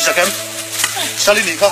Zakem, sali nih kha.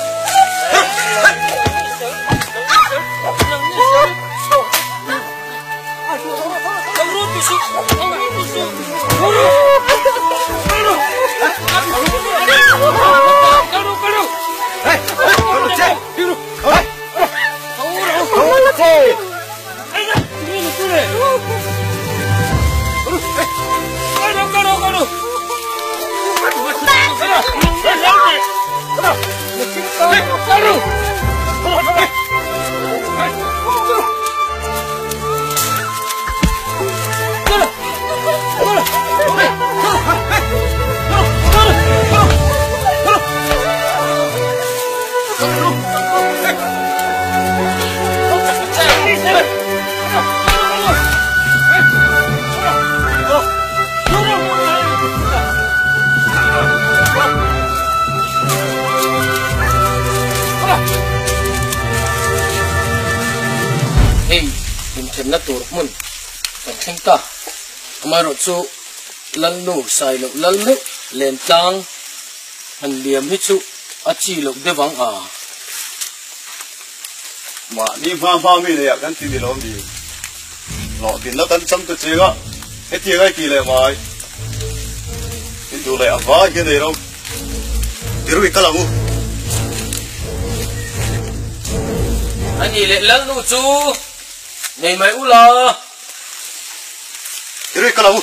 Hei inthenna tur hmun kan thleng ta. Amaherawhchu Lalnu Sailoh lal meuh Lentlang han liam hi chu a chi loh deuh ang a. Mahni hma hma mi nei ah kan ti ni lo mi. Hlawhtlinna kan chang ta cheng a, hetiang ai ti leh mai. In duh leh a vai hian ei ro. Tirui kal ang u. Ani leh Lalnu chu nei mai ula. Tirui kal ang u.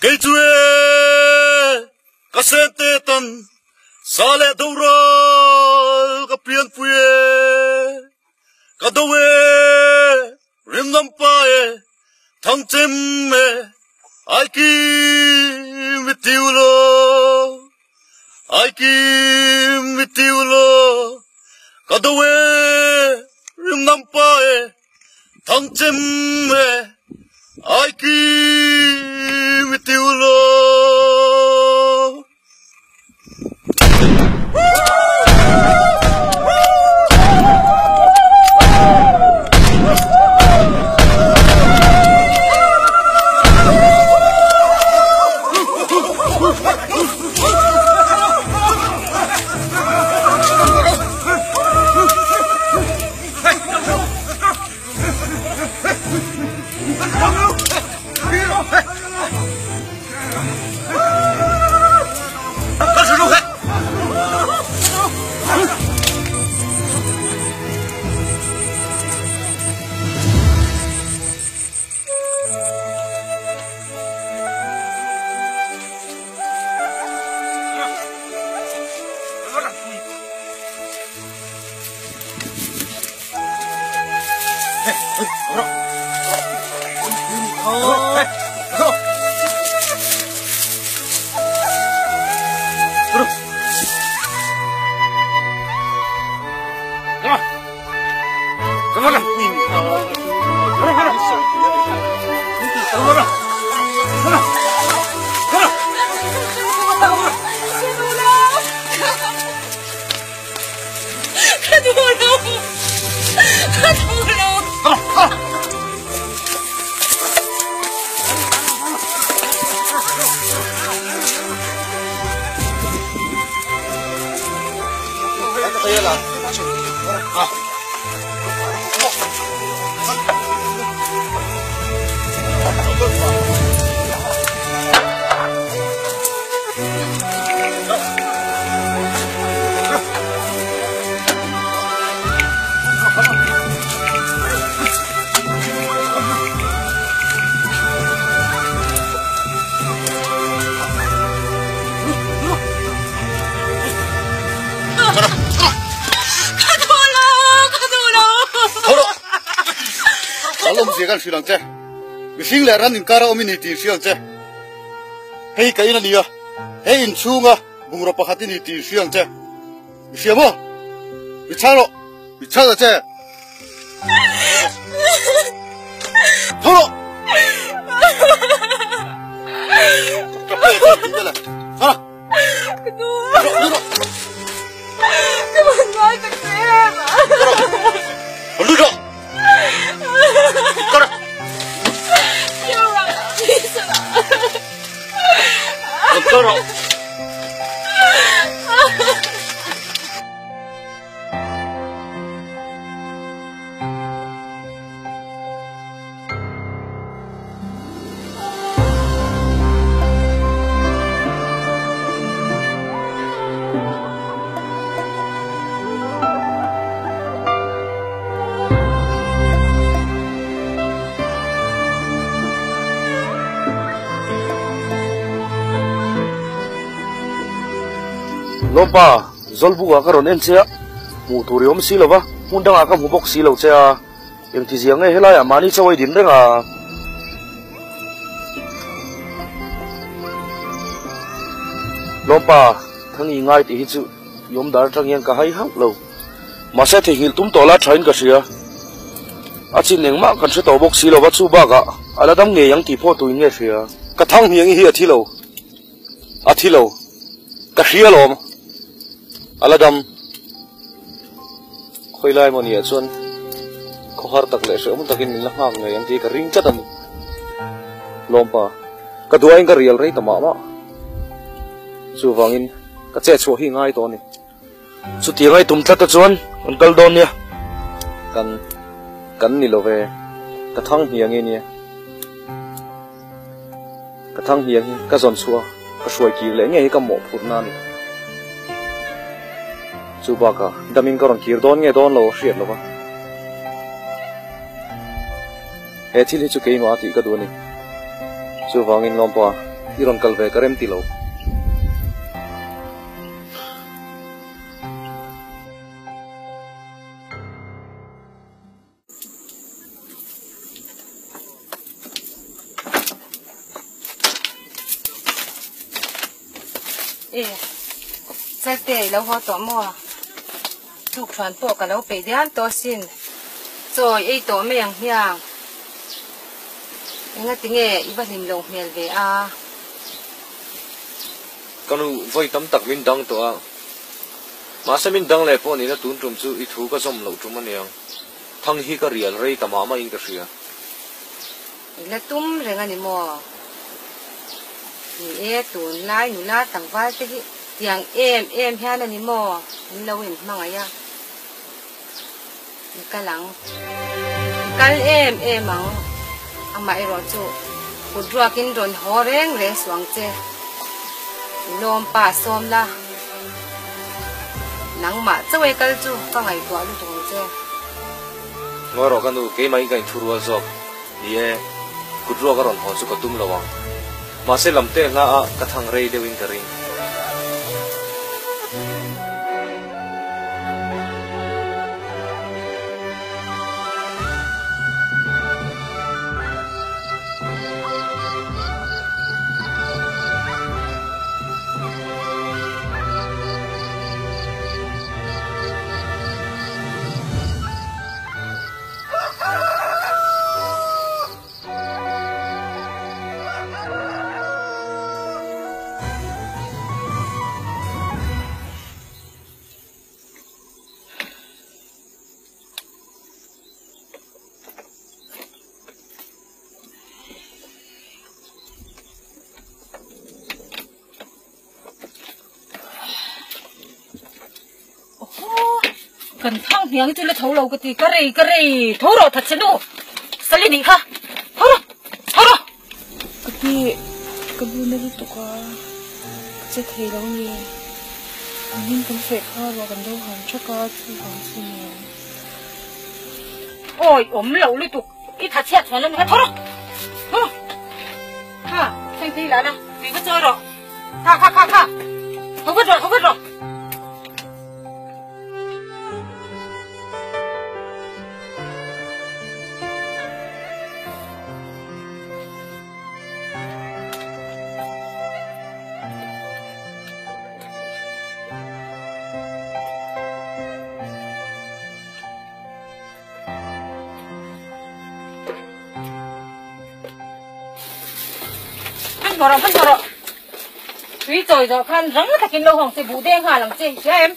Kei chu e ka sen te tan sa leh do ral ka pian pui e ka do e rim nam pa e thang chem e ai ki mi tiu lo ai ki mi tiu lo ka do e rim nam pa e thang chem e ai ki mi tiu lo. Kan hrilh ang che mihring leh ran inkar a awm i ni tih hria ang che hei ka in a ni a hei inchhunga bungraw pakhat i ni tih hria ang che i hria maw i chhang rawh i chhang ta che tho rawh ka pe ka ti vela tho rawh tho rawh Ka man ngai tak em tho rawh tho rawh tho rawh Lawmpa, Zawlbuka ka rawn en che a, hmuh tur i awm si lo va, hmun dangah ka hmu bawk si lo che a, engtizia nge helaiah mahni chaw ei din reng a? Lawmpa, Thangi ngai tih hi chu i awm dar atang hian ka hai hauh lo. Mahse theihnghilh tum tawh la thain ka hria. A chin engmah kan hre tawh bawk si lo va, chu bakah a la dam ngei ang tih pawh tuin nge hria. Ka thang hniang hi a thi lo. A thi lo. Ka hria alawm. A la dam. Khawilai maw niah chuan khawhar tak leh hrehawm takin min la nghak ngei ang tih ka ring tlat a ni. Lawmpa, ka duain ka rial rei ta mah mah. Chuvangin ka che chhuah hi ngai tawh a ni. Chutiang ai tum tlat te chuan kan kal dawn nia. Kan, kan ni lo ve. Ka thang hniang i nia. Ka thang hniang hi ka zawn chhuah a, ka hruai kir leh ngei hi ka mawhphurhna a ni. Chu bakah damin ka rawn kir dawn nge dawn lo a hriat lo va. He thil hi chu keimah a tih ka duh a ni. Chuvangin Lawmpa, i rawn kal ve ka rem ti lo. E, Charte i lo haw tawh maw? Tukthuan pawh ka lo peih diam tawh asin. Chawi ei tawh mai ang hmiang. Engati nge i va hlim lo hmel ve a? Ka nu vawi tam tak min dang tawh a. Mahse min dang leh pawh nihna tun tum chu i thu ka zawm loh tum aniang. Thang hi ka rial rei ta mah mahin ka hria. I la tum reng a ni maw? Ni e, tunlai nula tlangval te hi tiang em em hian a ni maw? Min lo inhmangaih a. I kal ang. I kal em em ang. Amaherawh chu kut ruakin rawn haw reng reng suh ang che. I lawm pa sawm la. Nangmah chauh e kal chu ka ngaihtuah lutuk ang che. Ngawi rawh ka nu, keimahin ka inthu rual zawk. Ni e, kut ruak a rawn haw chu ka tum lo ang. Mahse lamte hla ah ka thang rei deuhin ka ring. Kan thang hniang hi chu la tho lo ka ti. Ka rei, ka rei. Tho rawh that che nu. Sali nih kha. Tho rawh, tho rawh. Ka pi, ka lu na lutuk a, ka che thei lo ni. An hming kan feh kha ruah kan do han thak a, chuvang chu ni ang. Awi, awm lo lutuk. I tha chhiat chhuan lo ni kha. Tho rawh, tho rawh. Kha, thleng phei la la, tui va chawi rawh. Kha, kha, kha, kha. Tho vat rawh, tho vat rawh. Hmanhmawh rawh, hmanhmawh rawh. Tui chawi zawh khan rang takin lo hawng che, buh deng nghal ang che, hria em?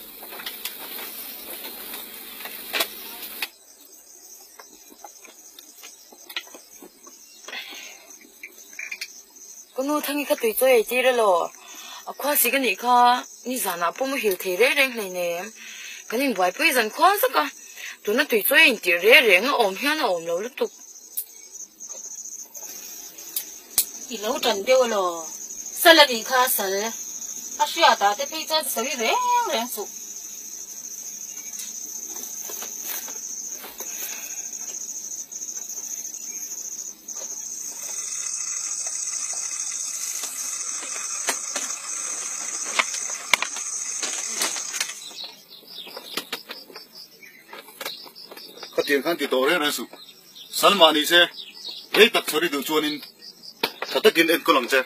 Ka nu Thangi kha tui chawi ei tir elaw? A khua si ka nih kha nizanah pawh muhil thei reng reng hleinem. Kan inbuaipui zan khua zak a, tuna tui chawi a intirh reng reng a awm hian a awm lo lutuk. I lo tan deuh elaw? Sal a nih kha sal. A hriatah te phei chuan sawi reng reng suh. Khatiang khan ti tawh reng reng suh. Salma ni se, rei tak chhawr i duh chuanin tha takin enkawl ang che.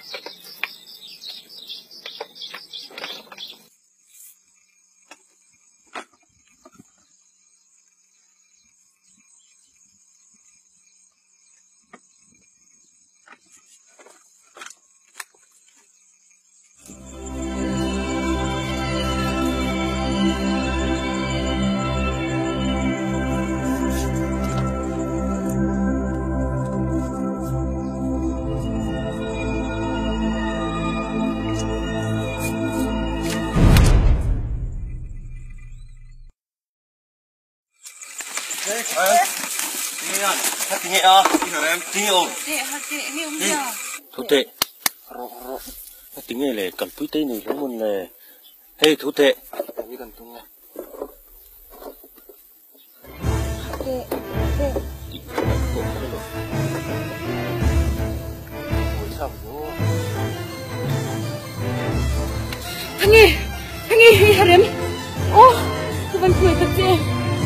Thute rawh rawh a ti nge le kalpui te nei hle mawn le hei thute Thangi! Thangi! Hei harem! Aw! Ka van khuai tak che!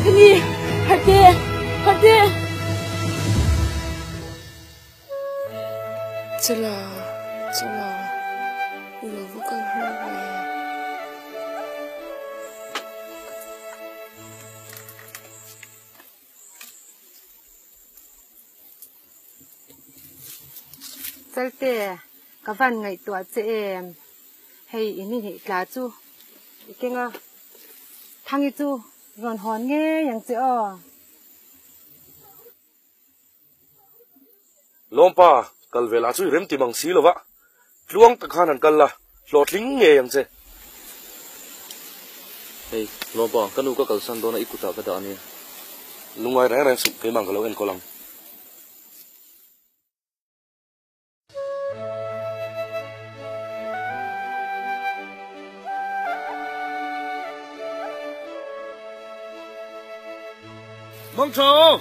Thangi! Harh teh! Harh teh! Chula! Chula! I lo va kal har ve. Chalte, ka van ngaihtuah che em? Hei in inhih tla chu i keng a, Thangi chu rawn hawn ngei ang che aw. Lawmpa, kal ve lah chu i rem ti mang si lo va, tluang tak khan han kal la, hlawhtling ngei ang che. Hei, Lawmpa, ka nu ka kalsan dawn a, i kutah ka dah a nia. Lungngai reng reng suh, keimah ka lo enkawl ang. Mang tha aw,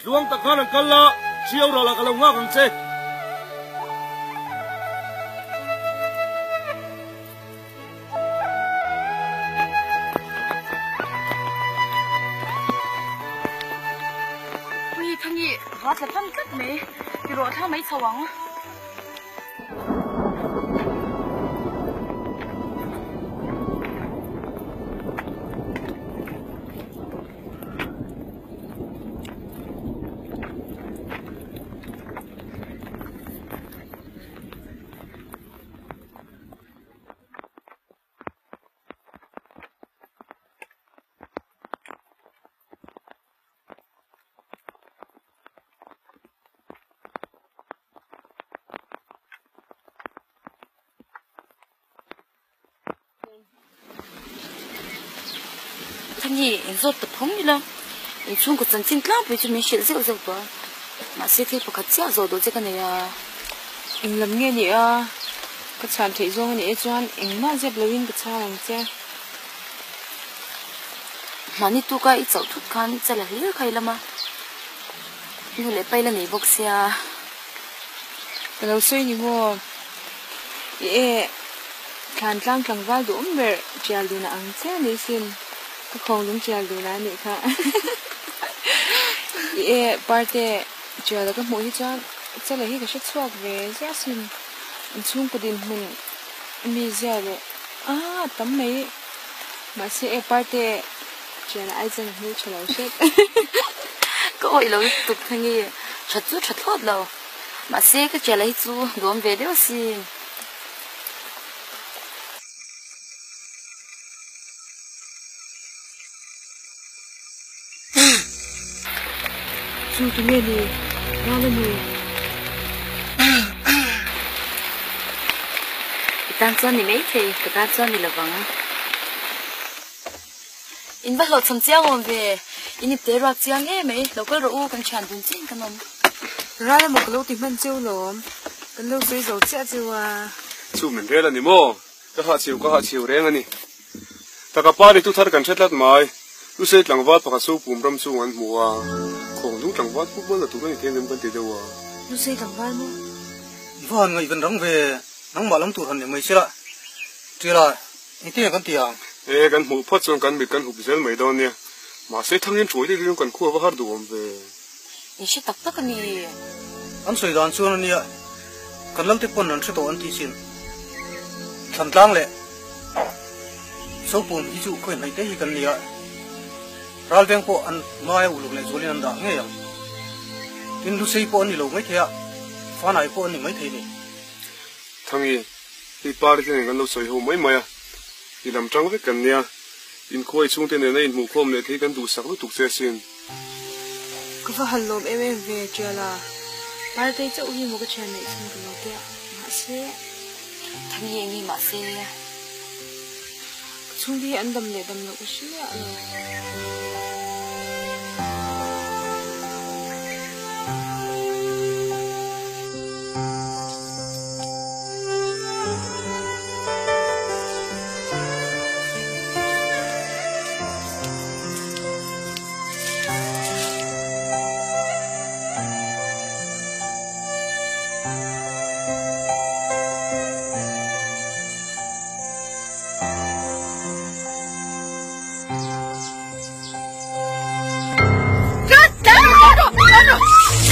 tluang tak khan an kal la, chiau ral ah ka lo nghak ang che. Ui Thangi, va tla tan tlat mai, ti rawh thla mai chho ang. Thangi, inzawt ta phawng ila, inchhungkaw chanchin tlangpui chu min hrilh zeuh zeuh tawh a, mahse thil pakhat chiah zawh duh che ka nei a. Eng lam nge ni a? Ka chhan theih zawng a nih e chuan engmah zep loin ka chhang ang che. Mahni tuka i chauh thut khan i chala hlir kha i lam a, nu leh pa i la nei bawk sia. Ka lo sawi ni maw? I e, thlan tlang tlangval duhawm ber tial duna ang che a ni sin, ka khawnglung tial duna a nih kha. I e, parte tiala ka hmuh hi chuan chala hi ka hre chhuak ve ziah sin, inchhungkaw dinhmun mi zia leh a tam mai. Mahse e parte tiala ai chuan a hmel tha lo hret. Ka awih lo lutuk thangi, tha chu tha thlawt lo. Mahse ka tiala hi chu duam ve deuh asin. Chu tu nge ni? Ral a ni. I tan chuan ni maithei, ka tan chuan ni lovang. In va hlawhchham chiang awm ve, in ipte ruak chiang em mai, lo kal rawh u, kan thian dun chiin kan awm. Ral emaw ka lo ti hman cheu lawm, kan lo sawi zo chiah cheu a. Chu min rel a ni maw? Ka hahchhiau ka hahchhiau reng a ni. Taka pa ni tu thar kan hre tlat mai. Lusei tlangval pakhat so pum ram chung an hmu a, khawng hnung tlangval football la tur a ni thei angem kan ti deuh a. Lusei tlangval maw? I va han ngaihven rang ve, nangmah lam tur han ni mai sela. Ṭiala, engtin nge kan ti ang? E, kan hmuh phawt chuan kan mit kan hup zel mai dawn nia. Mahse, thangin ṭhuai deuh deuhin kan khua va har duh awm ve. In hre tak tak a ni. An sawi dan chuan a nia, kan lalte pawn an hre tawh an tih chin. Thlantlang leh Sopum hi chu khawi hnaih te hi kan nia. Ralveng pawh an hmaia uluk leh zualin an dah ngei ang. Tin, Lusei pawh an ni lo maithei a, Fanai pawh an ni maithei ni. Thangi, hei party te nen kan lo sawi ho mai mai a, i lam tang vek kan nia, inkhuai chhungte nena inhmuhkhawm leh thei kan duhsak lutuk che asin. Ka va han lawm em em ve, Tiala. Partei chauh hi maw ka thian neih chhun ka lo tia, mahse. Thangi eng nge mahse? Ka chhungte hi an dam leh dam loh ka hre miah lo.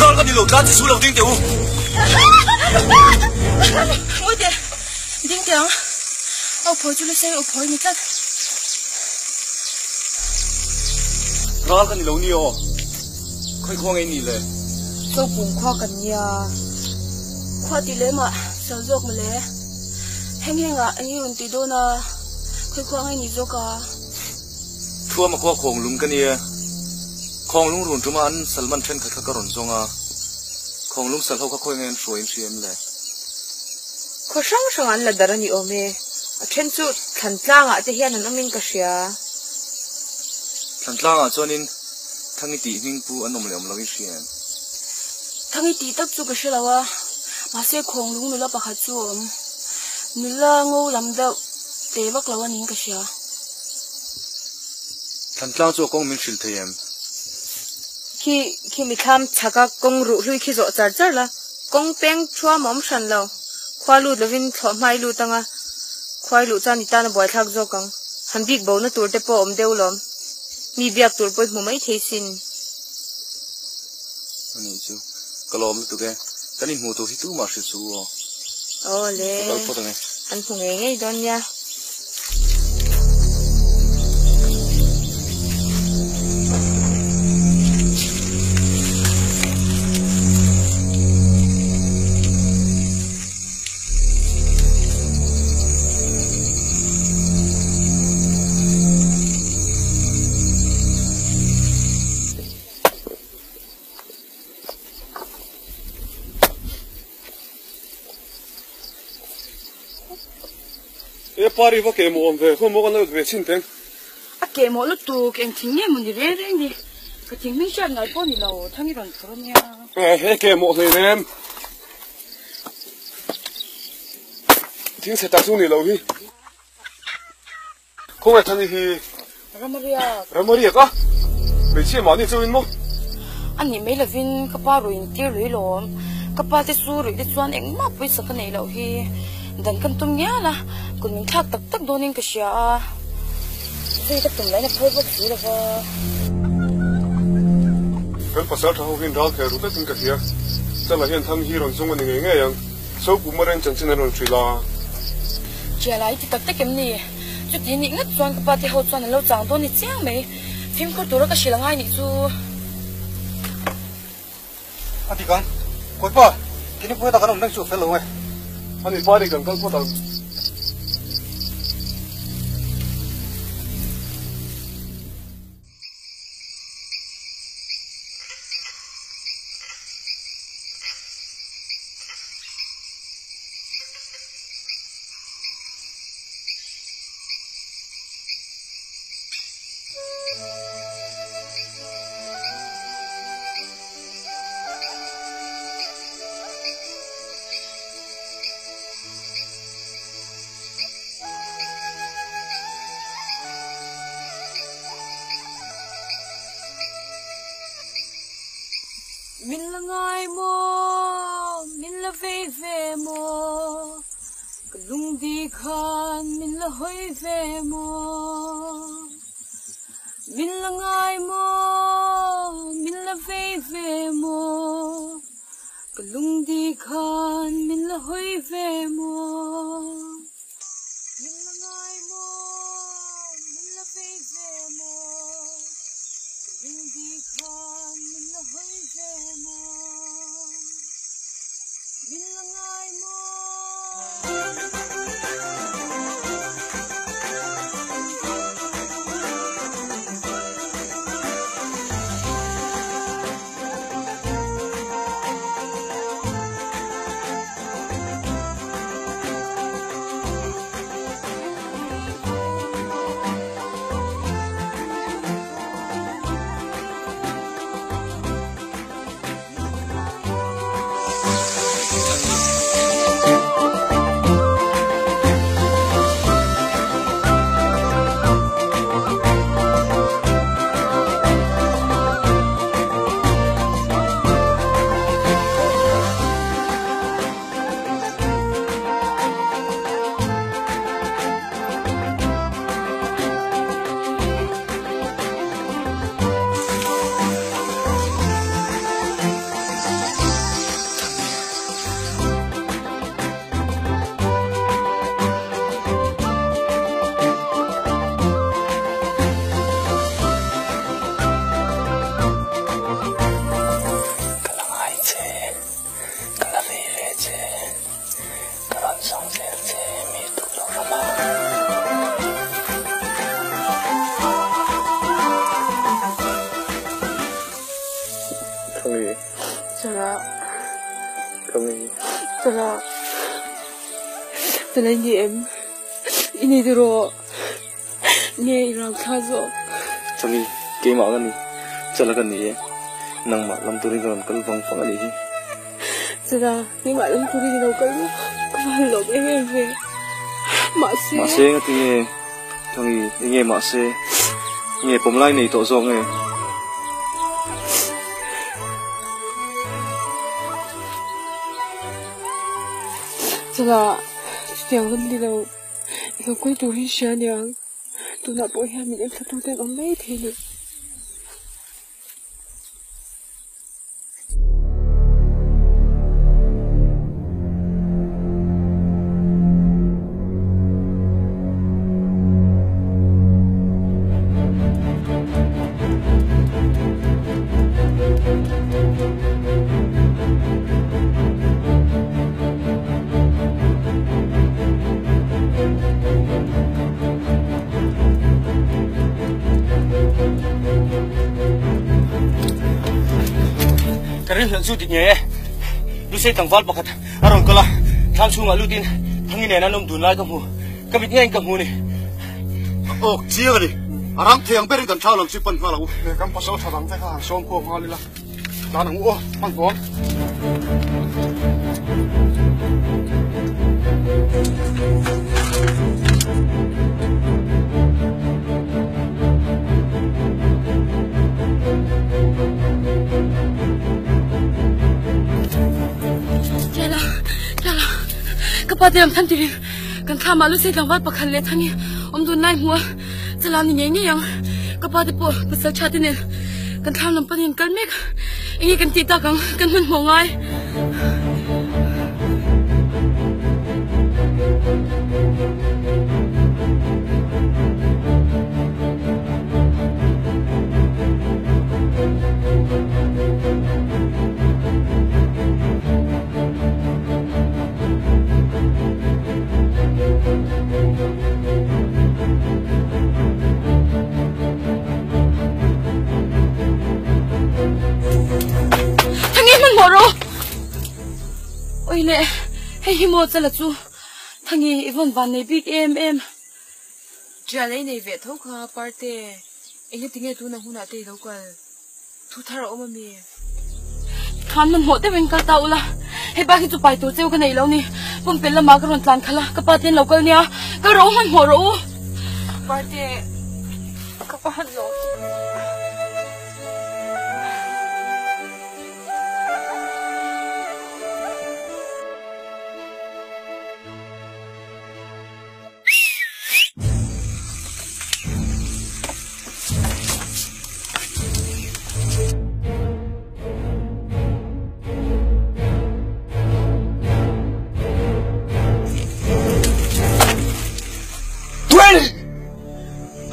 Ral ka ni lo tlan chi su lo ding teh u. Ngawi teh, ding teh ang. Au phawi chu lusei au phawi ni tlat. Ral ka ni lo ni aw. Khawi khua ngei ni le? Chawpum khua kan nia. Khua tih leh mah sal zawk mawle. Heng heng ah eng nge rawn tih dawn a, khawi khua ngei ni zawk a. Thuama khua khawng lung ka nia. Khawng lung run tuma an salman thenkhat kha ka rawn zawng a. Khawng lung sal ho kha khawi nge an hruai in hria em le? Khaw hrang hrang an la dar a ni awm e. A then chu thlan tlangah te hian an awmin ka hria. Thlan tlangah chuanin Thangi tih hming pu an awm leh awm loin hria em? Thangi tih tak chu ka hre lo a, mahse khawng lung nula pakhat chu a awm. Nula ngo lam deuh te vak lo a niin ka hria. Thlan tlang chu a kawng min hrilh thei em? Khi khi mi thlam chhaka kawng ruh hlui khi zawh char char la, kawng peng thuam a awm hran lo. Khua lut lovin thlawh hmai lut anga khuai luh chuan i tan a buaithlak zawk ang. Han bik bona tur te pawh a awm deuh lawm. Mi biak tur pawh i hmu mai thei sin. A nih chu. Ka lawm lutuk e. Kan inhmuh tur hi tumah hrilh suh u aw. Aw le. Ka kal phawt ang e. An hmu ngei ngei dawn nia. E pari va ke mu awm ve khaw maw kan lo ve chin teng. A Keh mawh lutuk, eng thing nge maw ni reng reng ni? Ka thing hming hriat ngai pawh ni lo, Thangi rawn phur a nia. E he keh mawh hlei rem. Thing chhe tak chu ni lo hi. Khawngaih Thangi hi. Ramariak. Ramariak a? Hmeichhia mahni chauhin maw? A nih mai lovin ka pa ruih intir lui lawm. Ka pa te chu ruih te chuan engmah pawisa ka neih loh hi. Dan kan tum ngial a, kut min thlak tak tak dawnin ka hria a. Zui ka tum lahin a phal bawk si lo va. Kan pasal tha ho hian ral khel ru tlatin ka hria. Chala hian Thangi hi rawn zawng a ni ngei ngei ang. Sopum a reng chanchin an rawn hrilh a. Chiala i ti tak tak em ni? Chuti nih ngat chuan ka pa te ho chuan an lo chang dawn ni chiang mai. Fimkhur tura ka hrilh angai nih chu. A dik ang. Kawipa, kini pawh heta kan awm reng chu a fel lo nge. Ani pa nih kan kal phawt ang. Min la ngai maw, min la vei ve maw, ka lungdi khan min la hawi ve maw. Min la ngai maw, min la vei ve maw, ka lungdi khan min la hawi ve maw. Min la ngai maw, min la vei ve maw, ka lungdi khan min la hawi ve maw. Min la ngai maw. Ka la ngai che, ka la vei ve che, ka rawn zawng zel che mi tuk lo ram a. Kami. Chala. Kami. Chala. Chala i ni em? I ni tiraw? Nge i rau thla zawk? Kami, keimah ka ni. Chala ka ni e. Nangmah lam turin ka rawn kal vang vang a nih hi. Chala, keimah lam turin i lo kal maw? Ka van lawm em em ve. Mahse. Mahse nga tinge? Kami, enge mahse? Nge pawmlai nei tawh zawk nge? Chala, chutiang lam ni lo. I lo kal tur hi hria aniang. Tunah pawh hian min enthla tur te an awm mai thei a ni. Ka rilhlelh chu dik ngei e. Lusei tlangval pakhat a rawn kal a, thlam chhungah lutin Thangi nen an awm dun lai ka hmu. Ka mit ngeiin ka hmu a ni. A awk chiang a ni. A rang thei ang berin kan tha lam chu i pan nghal ang u. Kan pasal tha dang te kha han sawm khawm nghal ila, tlan ang u aw, hmanhmawh ang. Tiala, Tiala, ka pa te lam than turin kan thlam ah Lusei tlangval pakhat leh Thangi awm dun lai hmu a, chala ni ngei ngei ang. Ka pa te pawh pasal tha te nen kan thlam lam panin an kal mek. Enge kan tih tak ang, kan hmanhmawh ngai. Thangi hmanhmawh rawh! Oi le, hei hi maw chala chu Thangi i vawn van nei bik em em. Ṭial ei nei ve tho kha Parte, enge tinge tuna hunah te i lo kal? Thu thar a awm a mi? Khan hmanhmawh deuhin kal ta ula, hei bak hi chu pai tur cheu ka nei lo ni. Pumpelh lamah ka rawn tlan khalh a, ka pa te an lo kal nia. Kal rawh u, hmanhmawh rawh u. Parte, ka pa han lo.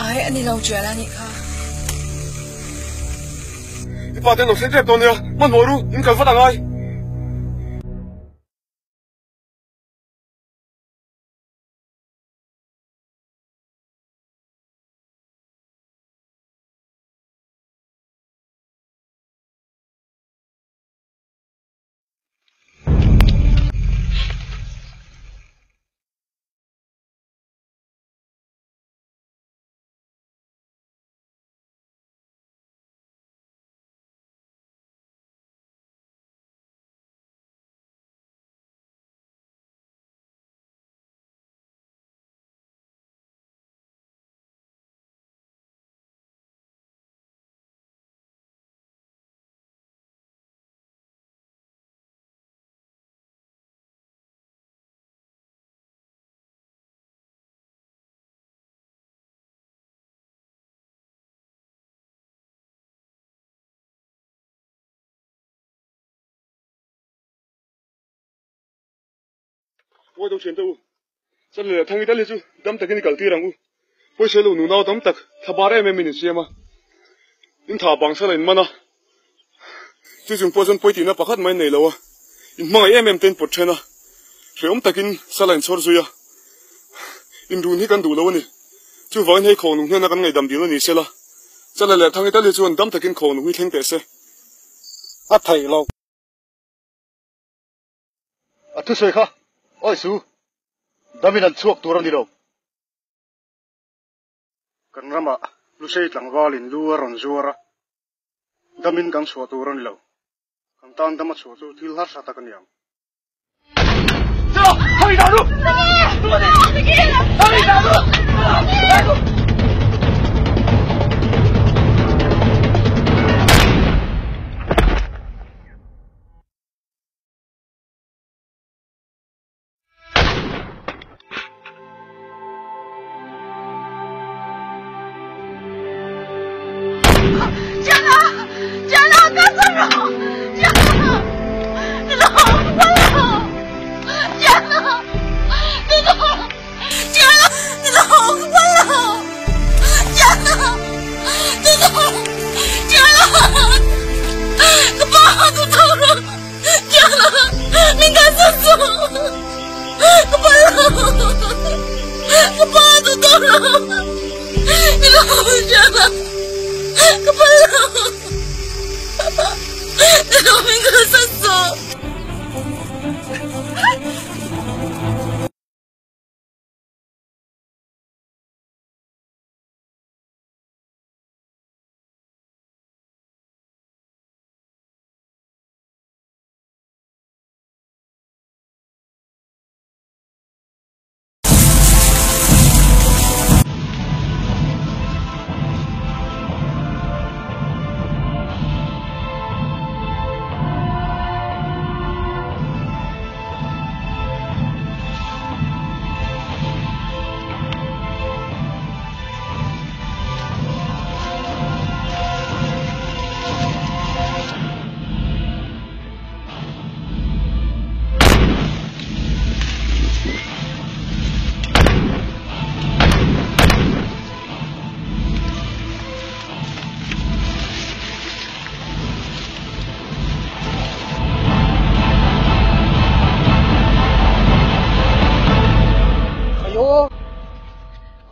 Ai ani lo tial a nih kha. I pa te an lo thleng tep dawn nia, hmanhmawh ru, in kal vat a ngai. Pawi deuh thian te u, Chan leh Thangi tal hi chu dam takin i kal tir ang u. Pawisa lo nunau tam tak thla bar em em in insiam a, in tha bang sala in man a, chu chung pawh chuan pawi tihna pakhat mai nei lo a, in hmangaih em em te in pawt then a, hrehawm takin sala in chhawr zui a, in run hi kan duh lo a ni. Chuvangin hei khawnglung hnena kan ngaihdam dil a ni sela, Chan leh Thangi tal hi chuan dam takin khawnglung hi thleng teh se. A theih lo. A thusawi kha, Awi su, damin an chhuak tur a ni lo. Kan ramah Lusei tlangvalin lu a rawn zuar a, damin kan chhuah tur a ni lo. Kan tan dama chhuah chu thil harsa tak a ni ang.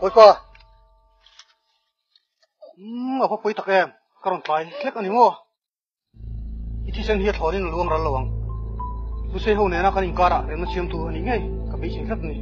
Kawipa! Umm, a va pawi tak em? Ka rawn tlai hlek a ni maw? I thisen hi a thlawnin a luang ral lo ang. Lusei ho nena kan inkarah remna siamtu a nih ngei ka beisei tlat a ni.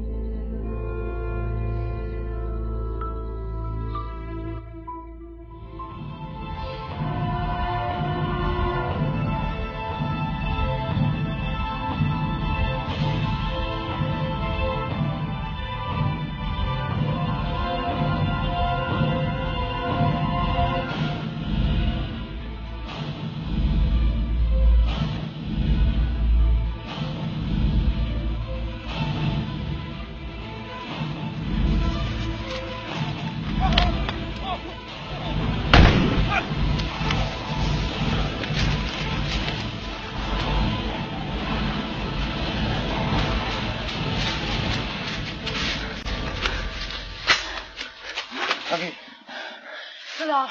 Sala,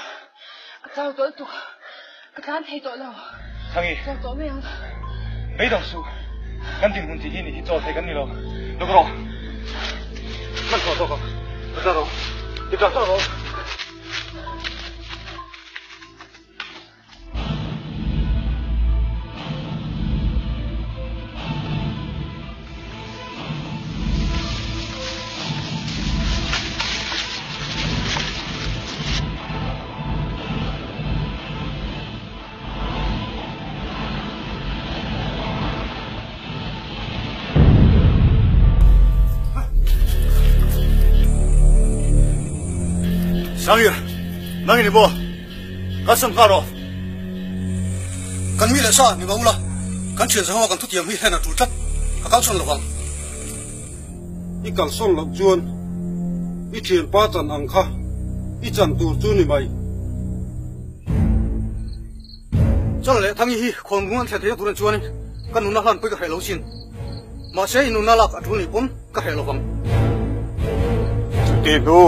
ka chau tawh lutuk. Ka tlan thei tawh lo. Thangi. Chaw tawh mai ang. Beidawng suh. Kan dinhmun tih hi nih hi chaw thei kan ni lo. Luk rawh. Hman tawh zawk ang. Ka tla rawh. I tla tawh rawh. Sangir, nang ini bo. Kan sam nghal rawh. Kan mi leh sa ni mah ula, kan thian zahawng a kan thutiam hi hlen a tul tlat. Ka kalsawn lo vang. I kalsawn loh chuan i thianpa chan ang kha i chan tur chu ni mai. Chal leh Thangi hi khawnbung an thlen theihna tur an chuanin ka nunna hlan pawh ka hreh lo sin. Mahse i nunna lak a tul nih pawn ka hreh lo vang. Chuti hnu.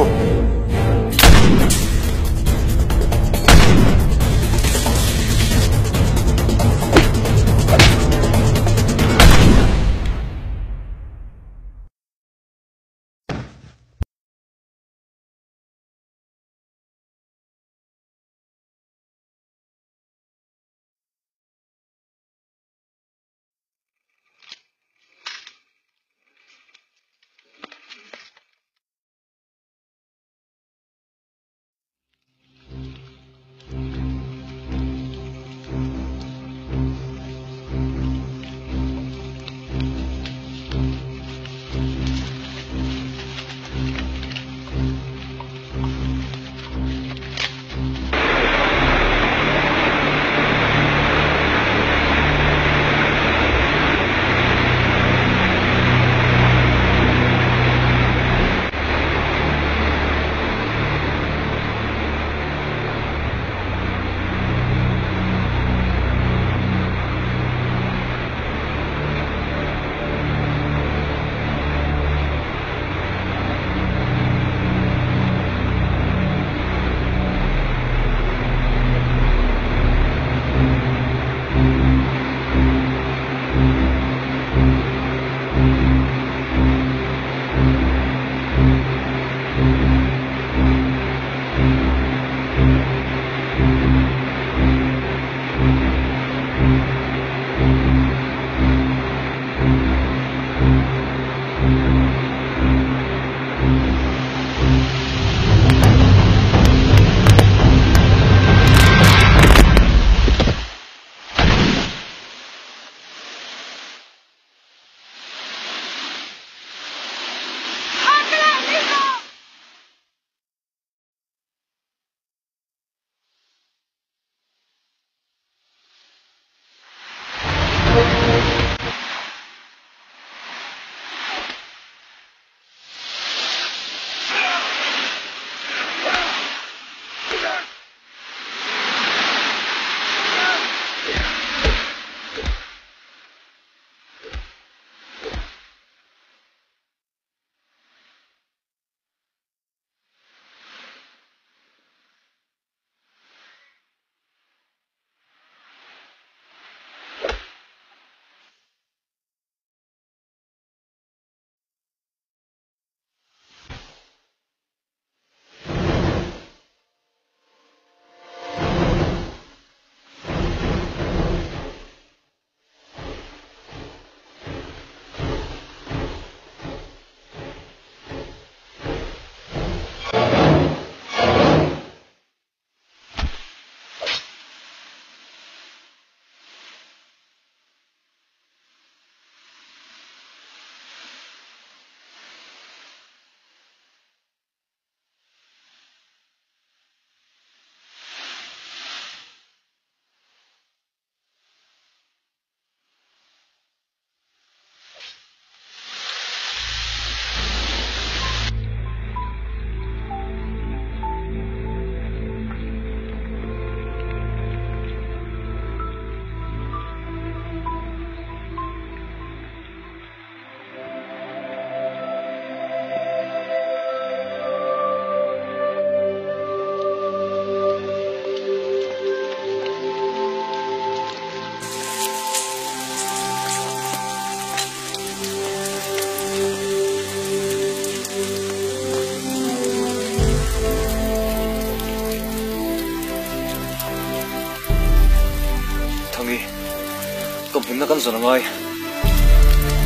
Tawmhimna kan zawn a ngai.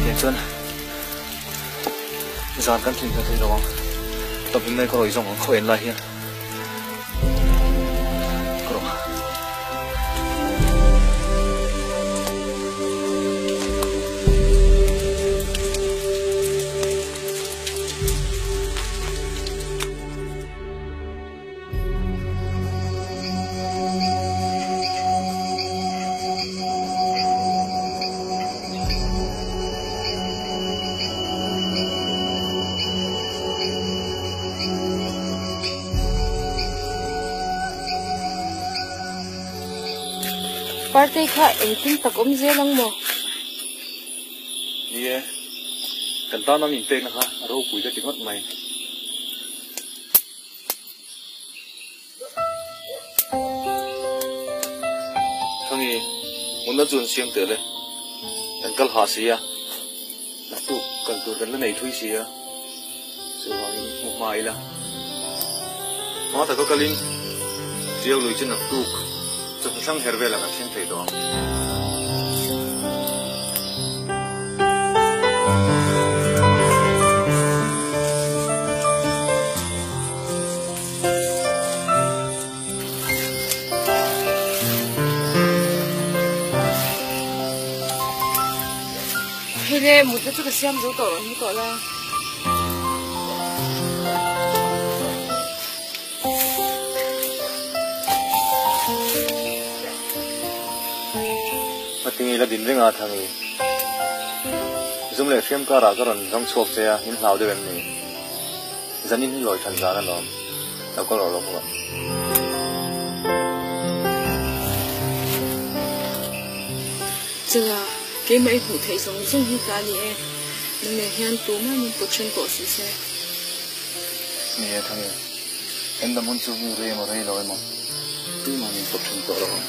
Tiang chuan zan kan thleng thei lo ang. Tawmhimna hi ka rawi zawng ang khaw en lai hian. Ka rawh. Partei kha engtin tak awm zel ang maw? Ni e, kan tan an inpekna kha a ropui ka ti ngawt mai. Thangi, hmunna chu an siam teh le. Kan kal hah si a, naktuk kal tur kan la nei thui si a, chuvangin hmu hma ila. Hma taka kalin Tiau lui chu naktuk chawhnu thlang her velah kan thleng thei tawh ang. Hei le, mutna chu ka siam zo tawh rawn mu tawh la. Hmatingi la din reng a Thangi. Zum leh hriam karah ka rawn zawng chhuak che a, min hlau deuh em ni? Zanin hi lawi than zan alawm, lo kal rawh lo mu rawh. Chula, keimah i hmuh theih zawng zawng hi ka ni e, nang nen hian tumah min pawt then tawh suh se. Ni e Thangi, kan dam hun chu mi rei emaw rei lo emaw tumah min pawt then tawh lo ang.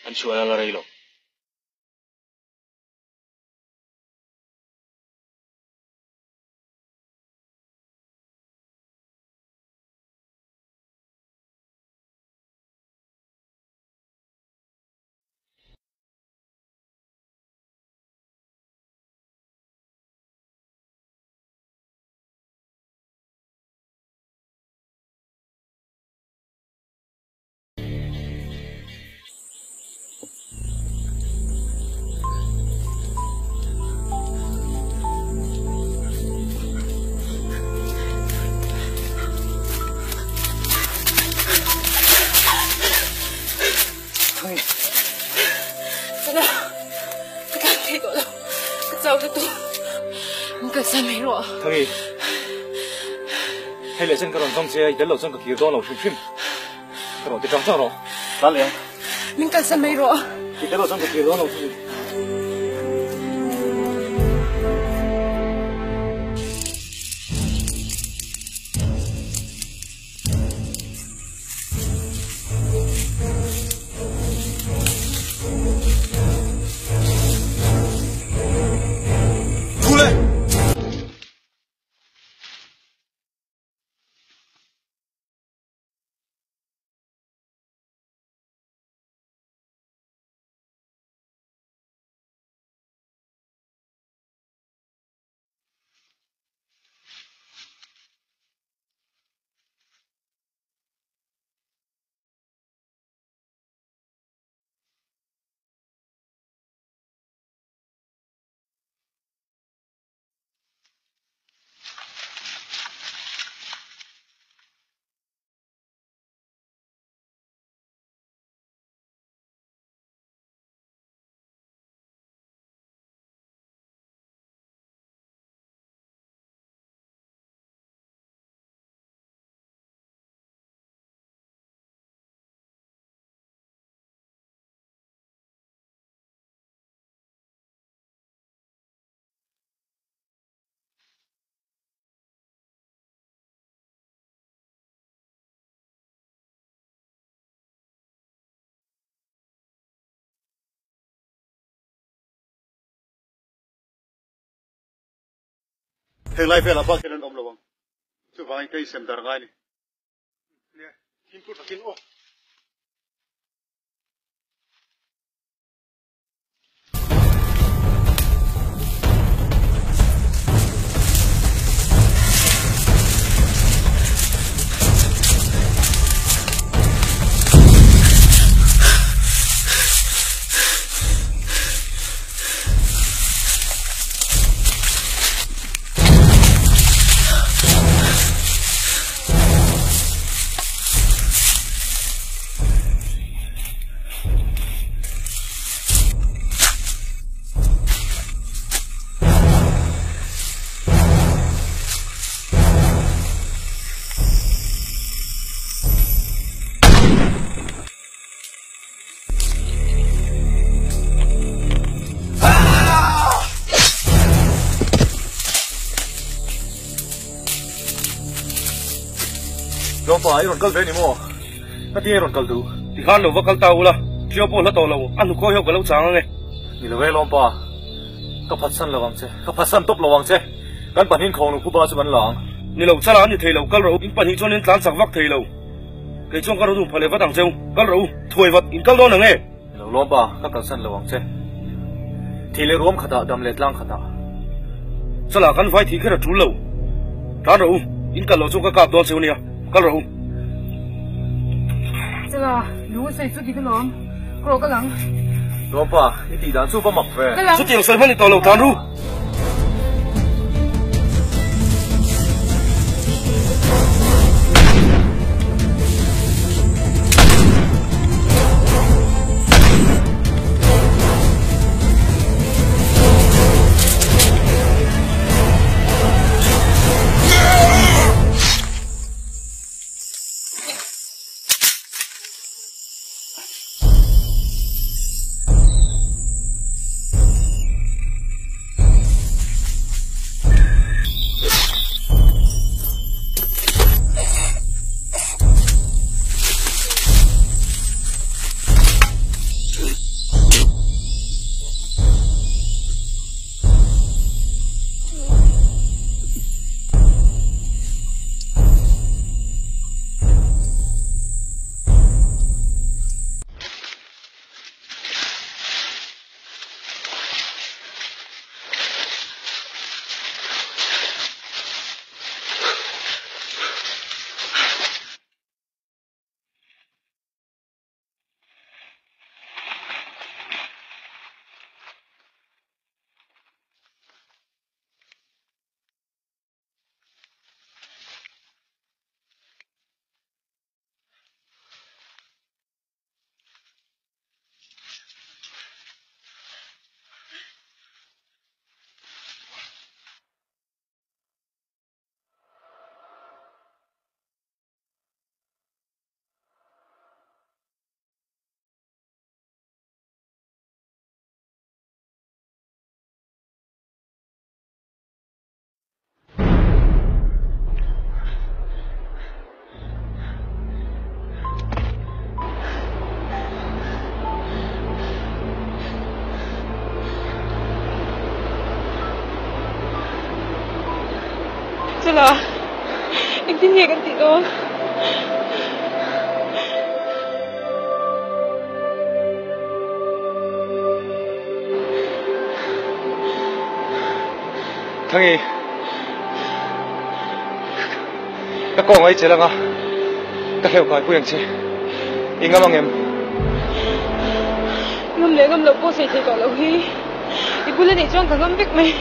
An chhuah la la rei lo. Thangi, hei leh chen ka rawn zawng che a, i tel lo chuan ka kir dawn lo hrim hrim. Ka rawn ti chang chang rawh. Tlan leh ang. Min kalsan mai rawh. I tel lo chuan ka kir dawn lo Thangi. Thu le! Heng lai velah bak hian an awm lo ang. Chuvangin ka insem dar ngai a ni. Nia, fimkhur takin aw. Lawmpa, i rawn kal ve ni maw? Ka tinge i rawn kal duh? Tikhan lo va kal ta ula, Ṭio pawh hla tawh lo, a hnukhawi ho ka lo chang ange. Ni lo e Lawmpa, ka phatsan lo ang che, ka phatsan tawp lo ang che. Kan pahnihin khawng lungphuba chu kan la ang. Ni lo, chala an ni thei lo, kal rawh u, in pahnih chuan in tlan chak vak thei lo. Kei chuan ka rawn pha leh vat ang cheu, kal rawh u, thuai vat, in kal dawn ang e. Ni lo lawm pa, ka kalsan lo ang che. Thih leh ruam khatah, dam leh tlang khatah. Chalah kan vai thih kher a tul lo. Tlan rawh u, in kal loh chuan ka kap dawn cheu nia, kal rawh u. Chalah, lung a sawi chu dik alawm, ka rawh kal ang. Lawm pa, i tih dan chu va mak ve. Kal ang. Chutiang sawi hman i tawh lo, tlan ru. Chula, engtin nge kan tih dawn? Thangi, ka kawng ai che langa, ka hleuh kai pui ang che, i ngam ang em? Ngam leh ngam loh pawh sawi thei tawh loh hi, i bula neih chuan ka ngam vek mai.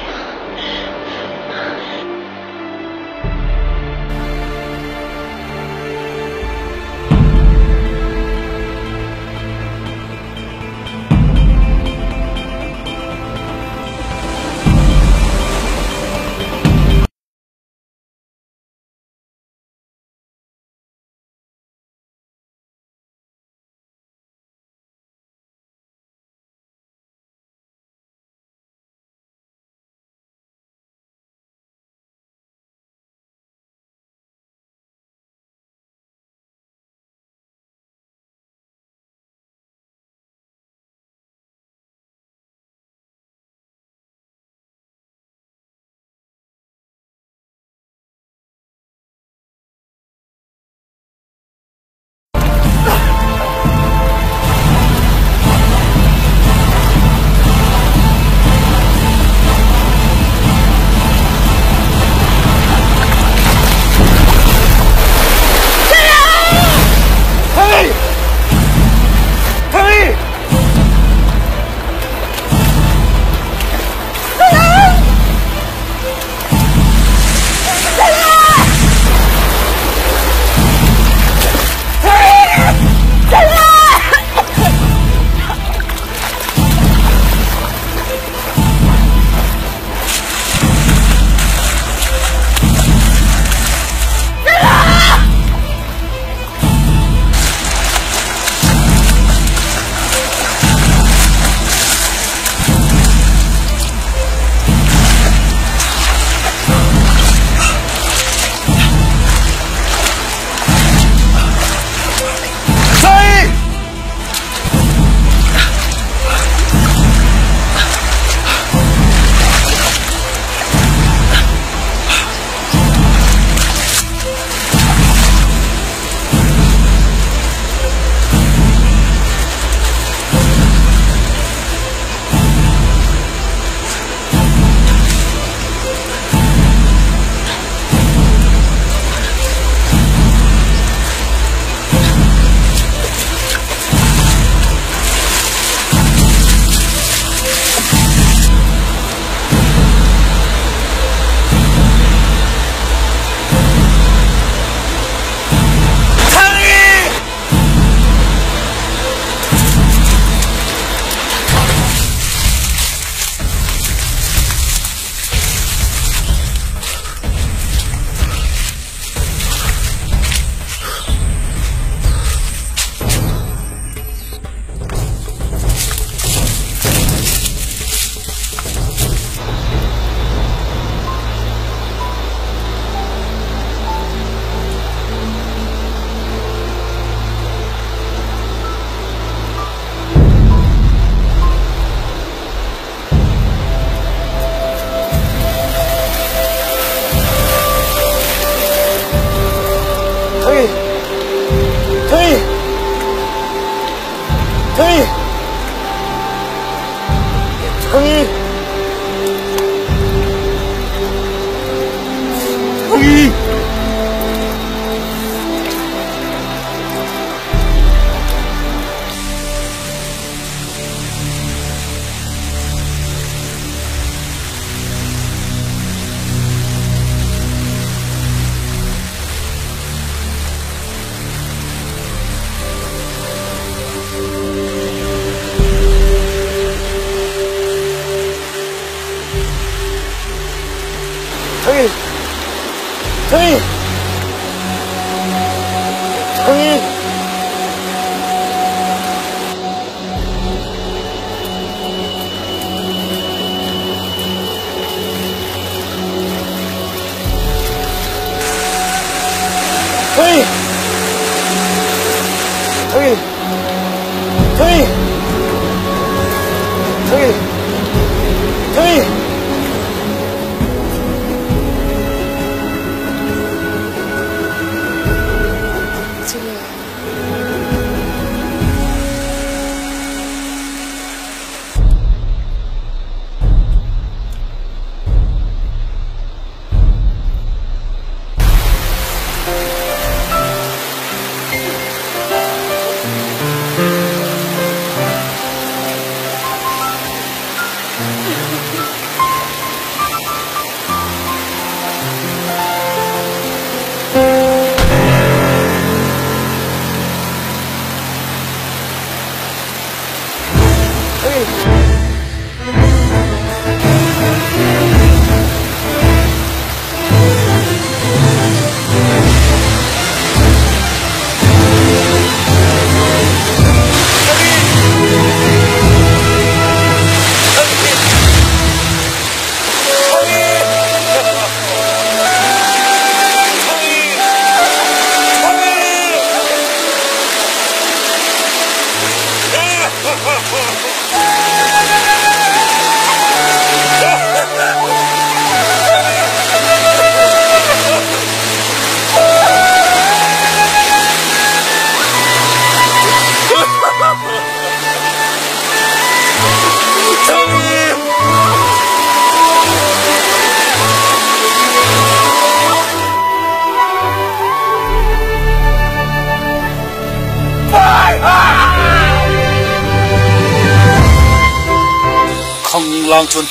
Khanglang chuan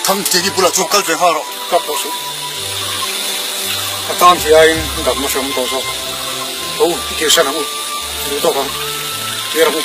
Thangteki bulah chuan kal ve nghal rawh. Ka pawh suh. Ka tan thei aiin damna hre awm tawh zawk. Ho, i kirsan ang u. Duh tawk ang. Kir ang u.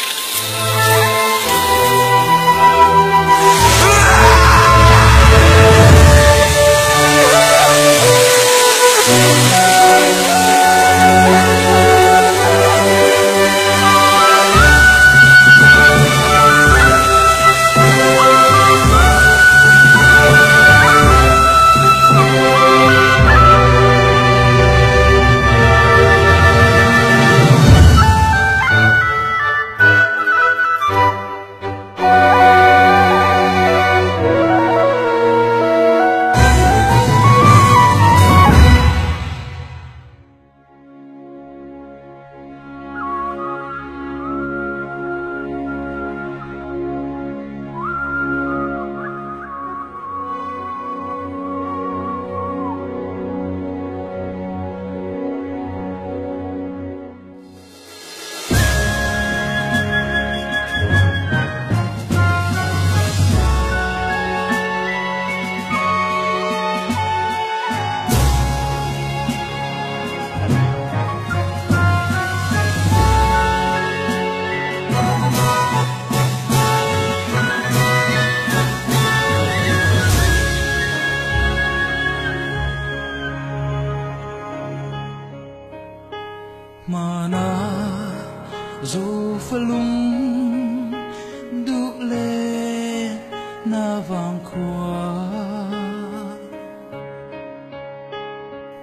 Mana zo falung du le na vang khua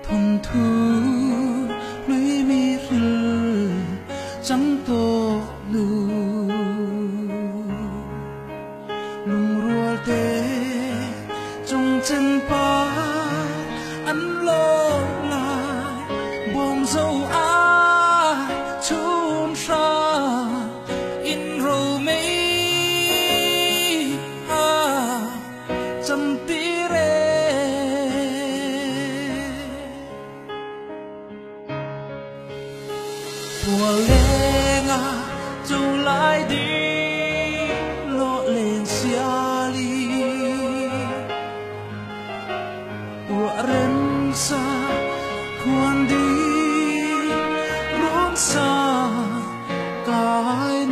thon thu lũy mi ril chẳng to lu lung rual te trong chân pa ăn lo lại buông dâu a chun sa in ro mei a chăm tí re mùa lenga châu lại đi lo lên xia li ua ren sa khuan đi luôn xa cái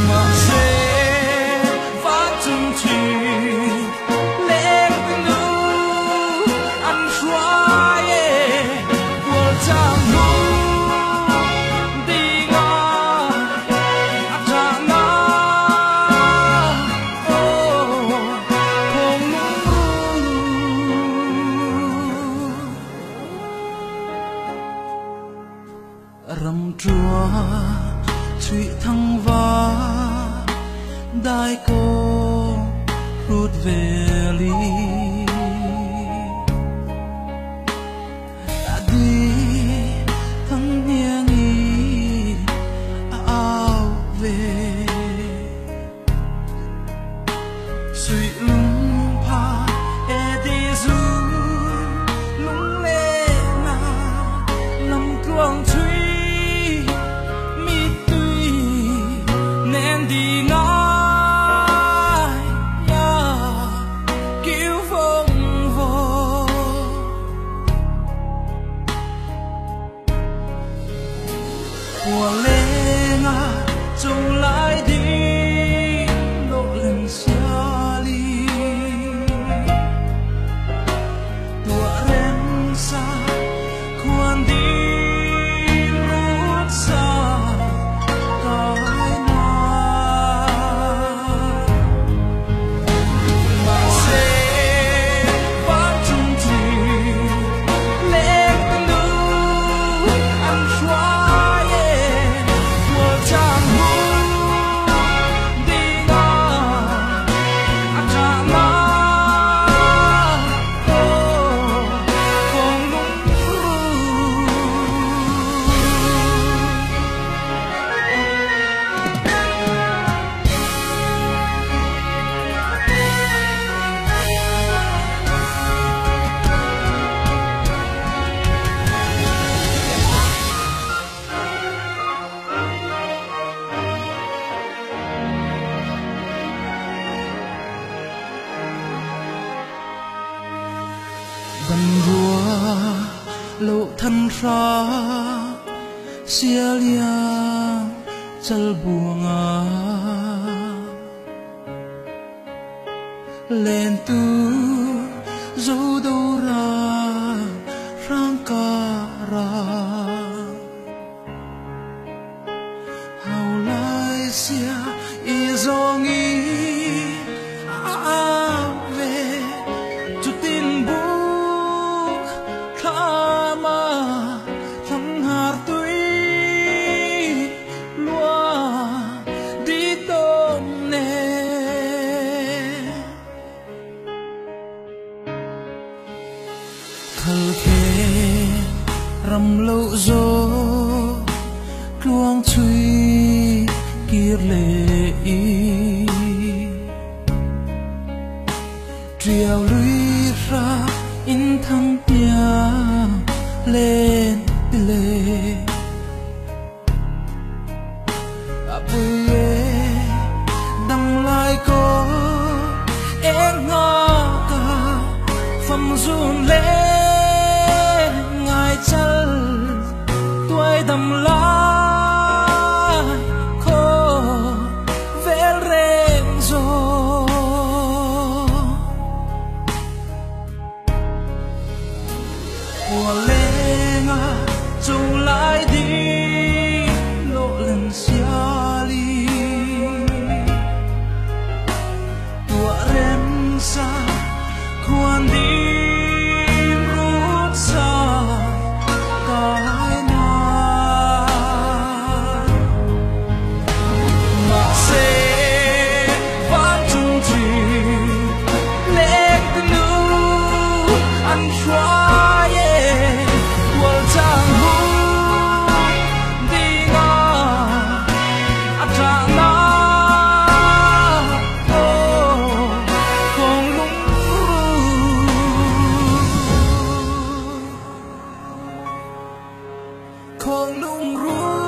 mà sẽ phát chung chi lên nu ăn xoay của chàng nu đi ngã chàng ngã ô không rầm chùa thủy thăng va đại cô rút về ly đã đi thăng niên y ao về suy lung pa e đi du lung lê na nằm tuồng thủy mi tùy nên đi ngai ya Kan rua lo than ra sia lia chal buanga len tu zo do ra rang ka ra hau lai sia i zo ngi a ve chu tin buk tha ma thăm har tui lua đi tôm nè thal khe ram lo zo luang chui kir le i triao lui ra in thăng pia lên lệ à bùi đăng lại có em ngó cả phẩm run lên ngài chân tuổi đầm lai khô vel reng zo của lenga chung lại đi lộ lần xia li tua rem sa khoan đi rút xa cái na mà sẽ vãn chung thủy lên từ nu ăn xoa ye của chàng hu đi ngà à cha na ô không lung ru không lung ru.